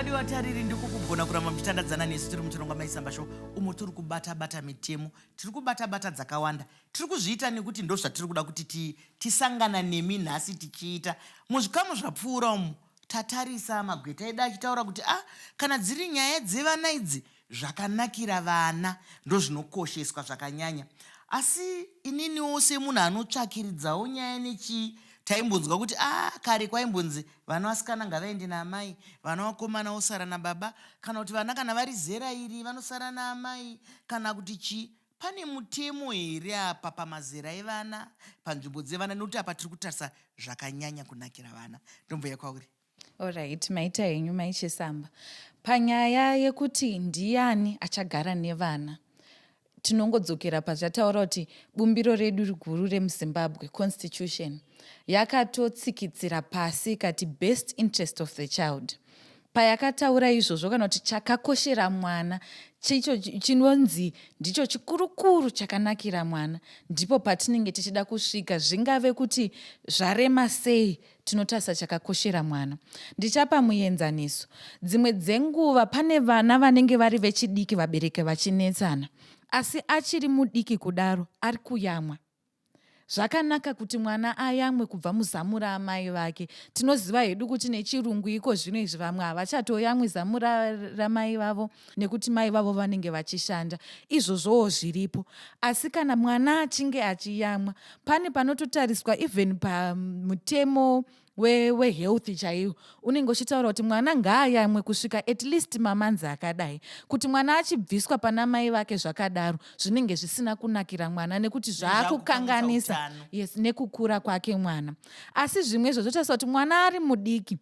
Vadiwa tariri, ndiko kugona kuramba muchitandadzana nesu tiri muchirongwa Maisamba Show, umo tiri kubata-bata mitemo, tiri kubata-bata dzakawanda. Tiri kuzviita nekuti ndozvatiri kuda kuti tisangana nemi nhasi tichiita. Muzvikamu zvapfuura umu tatarisa magweta edu achitaura kuti ah, kana dziri nyaya dzevana idzi, zvakanakira vana ndozvinokosheswa zvakanyanya. Asi ininiwo semunhu anotsvakiridzawo nyaya nechii, taimbonzwa kuti ah, kare kwaimbonzi vana vasikana ngavaende naamai, vana vakomana vosara nababa, kana kuti vana kana vari zera iri vanosara naamai, kana kuti chii. Pane mutemo here apa pamazera evana, panzvimbo dzevana, nekuti apa tiri kutarisa zvakanyanya kunakira vana? Ndombouya kwauri. Alright, maita henyu Mai Chisamba. Panyaya yekuti ndiyani achagara nevana, tinongodzokera pazvataura kuti bumbiro redu guru remuZimbabwe, Constitution, yakatotsikitsira pasi ikati best interest of the child. Payakataura izvozvo, kana kuti chakakoshera mwana chicho chinonzi ndicho chikurukuru chakanakira mwana, ndipo patinenge tichida kusvika. Zvingave kuti zvarema sei, tinotarisa chakakoshera mwana. Ndichapa muenzaniso. Dzimwe dzenguva pane vana vanenge vari vechidiki, vabereki vachinetsana, asi achiri mudiki kudaro ari kuyamwa. Zvakanaka kuti mwana ayamwe kubva muzamu raamai vake. Tinoziva hedu kuti nechirungu iko zvino izvi vamwe havachatoyamwi zamu ramai vavo nekuti mai vavo vanenge vachishanda. Izvozvowo zviripo. Asi kana mwana achinge achiyamwa, pane panototariswa even pamutemo wehealth we chaiwo unenge uchitaura kuti mwana ngaayamwe kusvika at least mamanzi akadai. Kuti mwana achibviswa pana mai vake zvakadaro zvinenge zvisina kunakira mwana nekuti zvaakukanganisa, yes, nekukura kwake mwana. Asi zvimwe izvo zvotarisa kuti mwana ari mudiki,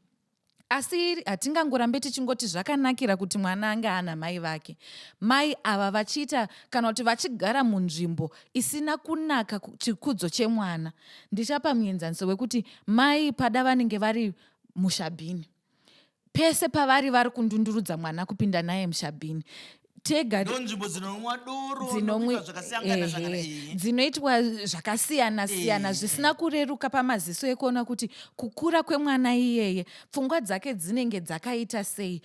asi hatingangorambe tichingoti zvakanakira kuti mwana ange ana mai vake, mai ava vachiita kana kuti vachigara munzvimbo isina kunaka chikudzo chemwana. Ndichapa muenzaniso wekuti mai pada vanenge vari mushabhini, pese pavari vari kundundurudza mwana kupinda naye mushabhini tega. Nzvimbo dzinonwa doro, dzinoitwa zvakasiyana siyana zvisina kureruka pamaziso ekuona kuti kukura kwemwana iyeye pfungwa dzake dzinenge dzakaita sei,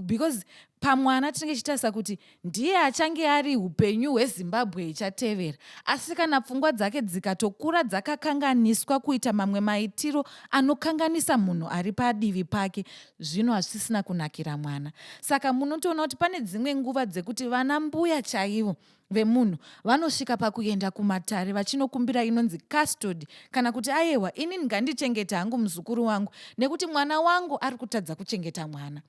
because pamwana tinenge tichitarisa kuti ndiye achange ari upenyu hweZimbabwe ichatevera. Asi kana pfungwa dzake dzikatokura dzakakanganiswa kuita mamwe maitiro anokanganisa munhu ari padivi pake, zvino hazvisisina kunakira mwana. Saka munotoona kuti pane dzimwe nguva dzekuti vana mbuya chaivo vemunhu vanosvika pakuenda kumatare vachinokumbira inonzi custody, kana kuti ayewa, ini ngandichengete hangu muzukuru wangu nekuti mwana wangu ari kutadza kuchengeta mwana.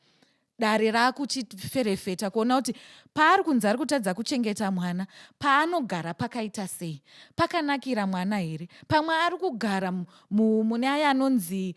Dare raakuchiferefeta kuona kuti paari kunzi ari kutadza kuchengeta mwana, paanogara pakaita sei, pakanakira mwana here? Pamwe ari kugara mune aya anonzi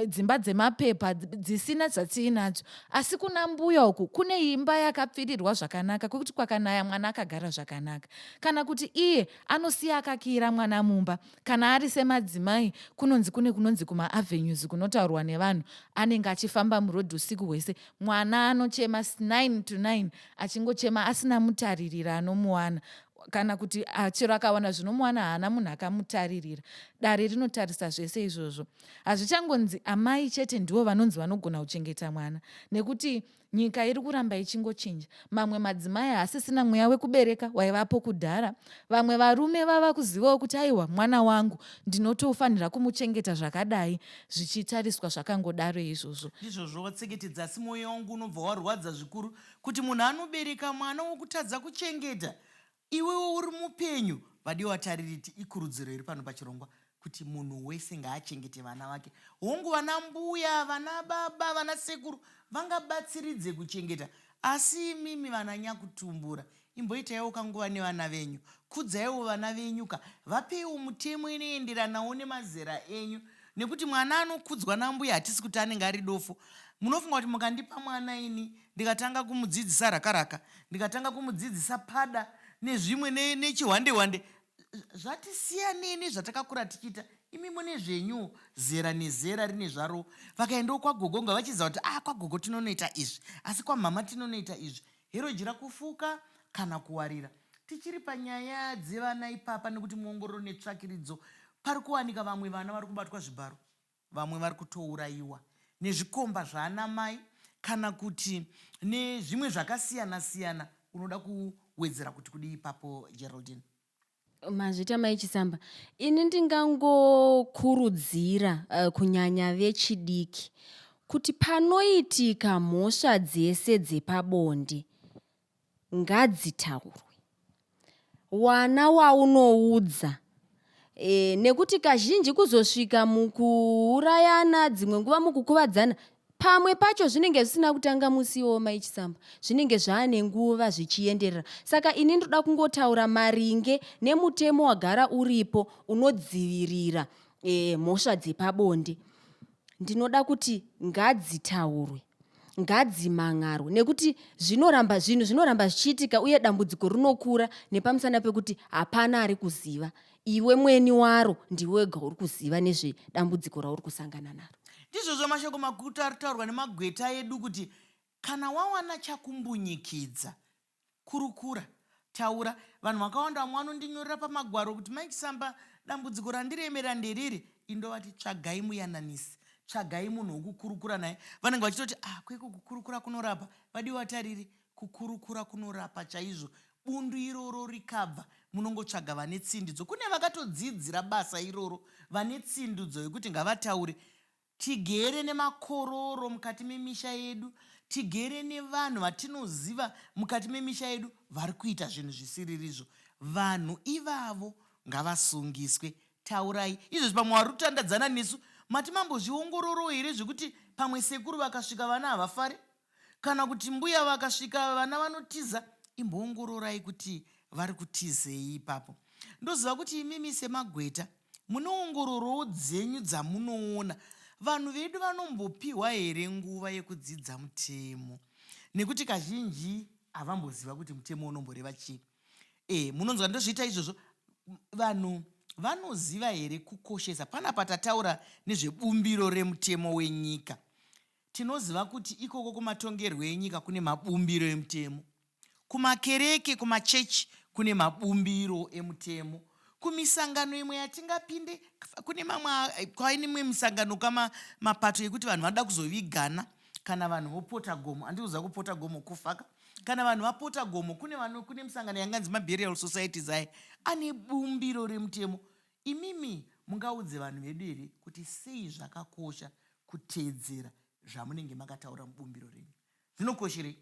dzimba dzemapepa dzisina dzatiinadzo, asi kuna mbuya uku kune imba yakapfirirwa zvakanaka kwekuti kwakanaya mwana akagara zvakanaka, kana kuti iye anosiya akakiyira mwana mumba. Kana ari semadzimai, kunonzi kune kunonzi kumaavenues kunotaurwa nevanhu, anenge achifamba murodhi usiku hwese, mwana anochema 9 to 9 achingochema asina mutaririra anomuwana, kana kuti chero akawana zvinomuwana haana munhu akamutaririra. Dare rinotarisa zvese izvozvo. Hazvichangonzi amai chete ndivo vanonzi vanogona kuchengeta mwana, nekuti nyika iri kuramba ichingochinja. Mamwe madzimai haasisina mweya wekubereka waivapo kudhara. Vamwe varume vava kuzivawo kuti aiwa, mwana wangu ndinotofanira kumuchengeta zvakadai, zvichitariswa zvakangodaro izvozvo. Ndizvozvo watseketedza, asi mwoyo wangu unobva warwadza zvikuru kuti munhu anobereka mwana wokutadza kuchengeta iwewe uri mupenyu. Vadiwa taririti, ikurudziro iri pano pachirongwa kuti munhu wese ngaachengete vana vake. Hongu, vana mbuya, vana baba, vana sekuru vangabatsiridze kuchengeta, asi imimi vana nyakutumbura imboitaiwo kanguva nevana venyu. Kudzaiwo vana venyu ka, vapeiwo mutemo inoenderanawo nemazera enyu, nekuti mwana anokudzwa nambuya hatisi kuti anenge ari dofo. Munofunga kuti mukandipa mwana ini ndikatanga kumudzidzisa rakaraka, ndikatanga kumudzidzisa pada nezvimwe nechihwande hwande, zvatisiyanei nezvatakakura tichiita? Imi mune zvenyuwo, zera nezera rine zvaro. Vakaendawo kwagogo ngavachiziva kuti ah, kwagogo tinonoita izvi, asi kwamhama tinonoita izvi. Hero jira kufuka kana kuwarira. Tichiri panyaya dzevana ipapa, nekuti muongororo netsvakiridzo pari kuwanika vamwe vana vari kubatwa zvibharo, vamwe vari kutourayiwa nezvikomba zvaana mai. kana kuti nezvimwe zvakasiyana siyana. Unoda kuwedzera kuti kudii ipapo, Geraldine? Mazvita, Mai Chisamba. Ini ndingangokurudzira kunyanya vechidiki kuti panoitika mhosva dzese dzepabonde ngadzitaurwe. Wana waunoudza nekuti kazhinji kuzosvika mukuurayana, dzimwe nguva mukukuvadzana, pamwe pacho zvinenge zvisina kutanga musi iwowo, Mai Chisamba, zvinenge zvaane nguva zvichienderera. Saka ini ndoda kungotaura maringe nemutemo wagara uripo unodzivirira mhosva dzepabonde. Ndinoda kuti ngadzitaurwe, ngadzimhan'arwe, nekuti zvinoramba, zvinhu zvinoramba zvichiitika uye dambudziko rinokura nepamusana pekuti hapana ari kuziva. Iwe mweni waro ndiwe wega uri kuziva nezvedambudziko rauri kusangana naro. Ndizvozvo mashoko makukutu ari kutaurwa nemagweta edu kuti kana wawana chakumbunyikidza, kurukura, taura. Vanhu vakawanda vamwe vanondinyorera pamagwaro kuti, Mai Chisamba, dambudziko randiremera nderiri. Indovati tsvagai muyananisi, tsvagai munhu wokukurukura naye. Vanenge vachitoti, ah, kweko kukurukura kunorapa. Vadiwa tariri, kukurukura kunorapa chaizvo. Bundu iroro rikabva, munongotsvaga vane tsindidzo. Kune vakatodzidzira basa iroro, vane tsindidzo yekuti ngavataure. Tigere nemakororo mukati memisha yedu, tigere nevanhu vatinoziva mukati memisha yedu vari kuita zvinhu zvisiririzvo. Vanhu ivavo ngavasungiswe. Taurai. Izvezvi pamwe vari kutandadzana nesu, mati mambozviongororowo here zvekuti pamwe sekuru vakasvika vana havafare? Kana kuti mbuya vakasvika vana vanotiza? Imboongororai kuti vari kutizei ipapo. Ndoziva kuti imimi semagweta muneongororowo dzenyu dzamunoona. Vanhu vedu vanombopiwa here nguva yekudzidza mutemo? Nekuti kazhinji havamboziva kuti mutemo unomboreva chii. E, munonzwa ndozviita izvozvo. Vanhu vanoziva here kukoshesa? Panapa tataura nezvebumbiro remutemo wenyika. Tinoziva kuti ikoko kumatongerwo enyika kune mabumbiro emutemo. Kumakereke, kumachechi kune mabumbiro emutemo. Kumisangano imwe yatingapinde, kune mamwe, kwaine imwe misangano kama mapato ekuti vanhu vanoda kuzovigana kana vanhu vopota gomo. Handiti kuziva kupota gomo kufa ka? Kana vanhu vapota gomo, kune vanhu, kune misangano yanganzi maburial societies aya ane bumbiro remutemo. Imimi mungaudze vanhu vedu here kuti sei zvakakosha kuteedzera zvamunenge makataura mubumbiro renyu? Zvinokosherei?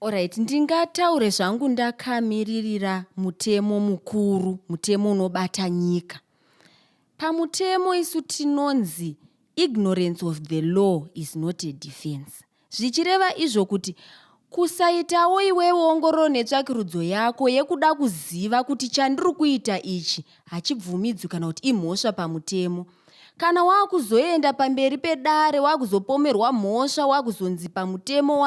Alright, ndingataure zvangu ndakamiririra mutemo mukuru, mutemo unobata nyika. Pamutemo isu tinonzi ignorance of the law is not a defense. Zvichireva izvo kuti kusaitawo iwewe ongororo netsvakirudzo yako yekuda kuziva kuti chandiri kuita ichi hachibvumidzwi kana kuti imhosva pamutemo. Kana wakuzoenda pamberi pedare wakuzopomerwa mhosva, wakuzonzi pamutemo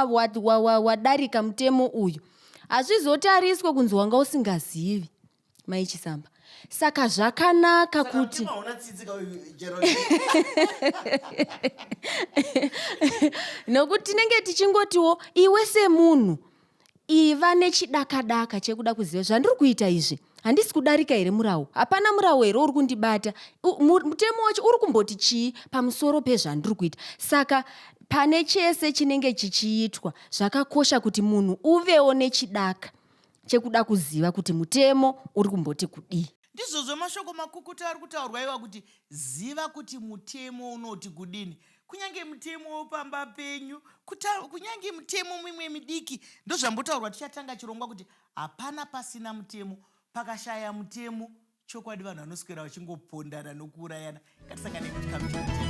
wadarika mutemo uyu, hazvizotariswe kunzi wanga usingazivi, Mai Chisamba. Saka zvakanaka kuti nokuti tinenge tichingotiwo iwe semunhu iva nechidakadaka chekuda kuziva zvandiri kuita izvi, handisi kudarika here murawo? Hapana murawo here uri kundibata? Mutemo wacho uri kumboti chii pamusoro pezvandiri kuita? Saka pane chese chinenge chichiitwa, zvakakosha kuti munhu uvewo nechidaka chekuda kuziva kuti mutemo uri kumboti kudii. Ndizvozvo mashoko makukutu ari kutaurwa iwa kuti ziva kuti mutemo unoti kudini. Kunyange mutemo wepamba penyu, kunyange mutemo mimwe midiki, ndozvambotaurwa tichatanga chirongwa kuti hapana pasina mutemo. Pakashaya mutemo, chokwadi vanhu vanoswera vachingopondana nokuurayana. Ngatisangane kuchikamu chinotevera.